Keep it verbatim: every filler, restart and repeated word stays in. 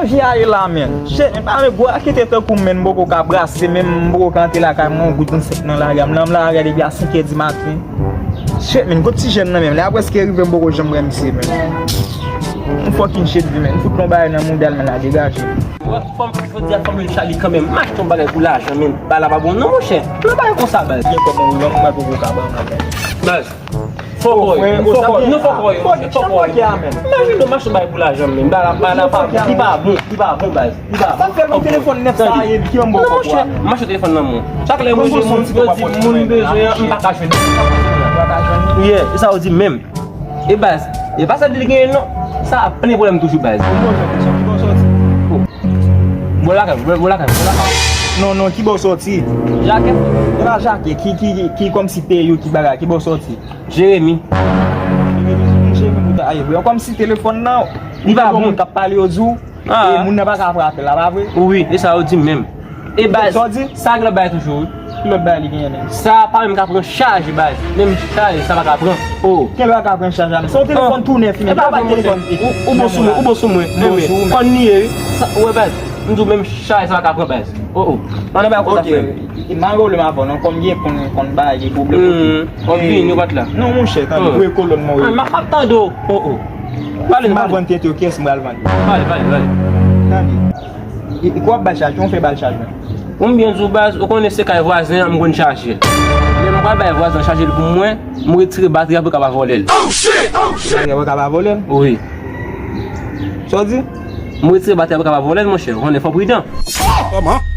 Jan vi a ye la, menm. Shit, men pa men gwo raketè tankou m, menm, m poko ka brase, menm m poko ka antre lakay mwen, yon goud trannsenk nan lari a. M la, m la gade depi a senk è di maten. Shit, menm, kot ti jèn nan, menm, lè a prèske rive, m poko janm wè misye, menm. M fucking shit vi, menm. M fout yon bagay nan mouda l, menm, la degaje. Fò m, jodi a, fò m jwenn Charly kanmenm. M achte yon bagay pou lajan, menm. Bagay la pa bon, non, monchè. Nan bagay konsa, baz. Gen kòb mwen, ou menm, mwen poko ka ba w nan bagay. Baz. Fòkòy. Fòkòy, nou fòkòy, fòkòy, fòkòy. Imajine w mache bay pou lajan menm. Ba la, ba la pa bon. Li pa bon, li pa bon, baz. Li pa bon. Sa fè nan telefòn nèf sa ye, ki yon bon kòb. Non, monchè, mache telefòn nan men w. Chak lè mwen jwenn moun, yo di moun bezwen an, m pa ka jwenn. Yeah, e sa yo di menm. E baz, e pa sa di li genyen non. Sa ap plen pwoblèm toujou, baz. Bò lakay, bò lakay, bò lakay. Non, non, ki bò sòti? Jakè. E pa Jakè, ki, ki, ki, ki kòmsi peyi w, ki bagay, ki bò sòti? Jeremi. Jeremi, Jeremi, pou ta, aye, bro. Kòmsi telefòn nan, li pa bon. Moun k ap pale yo di w, e moun nan pa ka pran apèl la, pa vre? Wi, e sa yo di m menm. E baz, sa gen lòt bagay toujou, wi. Ki lòt bagay li genyen menm? Sa pa menm ka pran chaj, baz. Menm chaj, sa pa ka pran. Oh. Ki lòt ka pran chaj la? Se yon telefòn tou nèf, men. E pa bon, telefòn. Ou, ou bon sou mwen, ou bon sou mwen. Bon sou mwen. Kòn li ye, wi. Sa, ou wè, baz. M di w menm chaj, sa pa ka pran, baz. Oh, oh. Ann nan bay kontak, frè m. E, malgre w lè m ap vann, non, kòm gen konn, konn bagay, gen pwoblèm. Hmm, w ap vini, w pa t la. Non, monchè, tande, voye kolòn mwen, wi. Ah, m ap, m ap tande w. Oh, oh. Pale, m ap vann tenten, kiyès m pral vann? Pale, pale, pale. Tande. E, e, kwa w ap bay chaj, yon fè bay chaj, mwen. Ou m byen di w, baz, ou konnen se kay vwazen an, m konn chaje. Lè m pral bay vwazen an chaje l pou mwen, m retire batri a pou l ka pa vòlè l. Oh, shit! Oh, shit! Batri a pou l ka pa vòlè l? Wi. Sa w di? M retire batri a pou l ka pa vòlè l, monchè. Ou konnen fò w pridan. Kòman?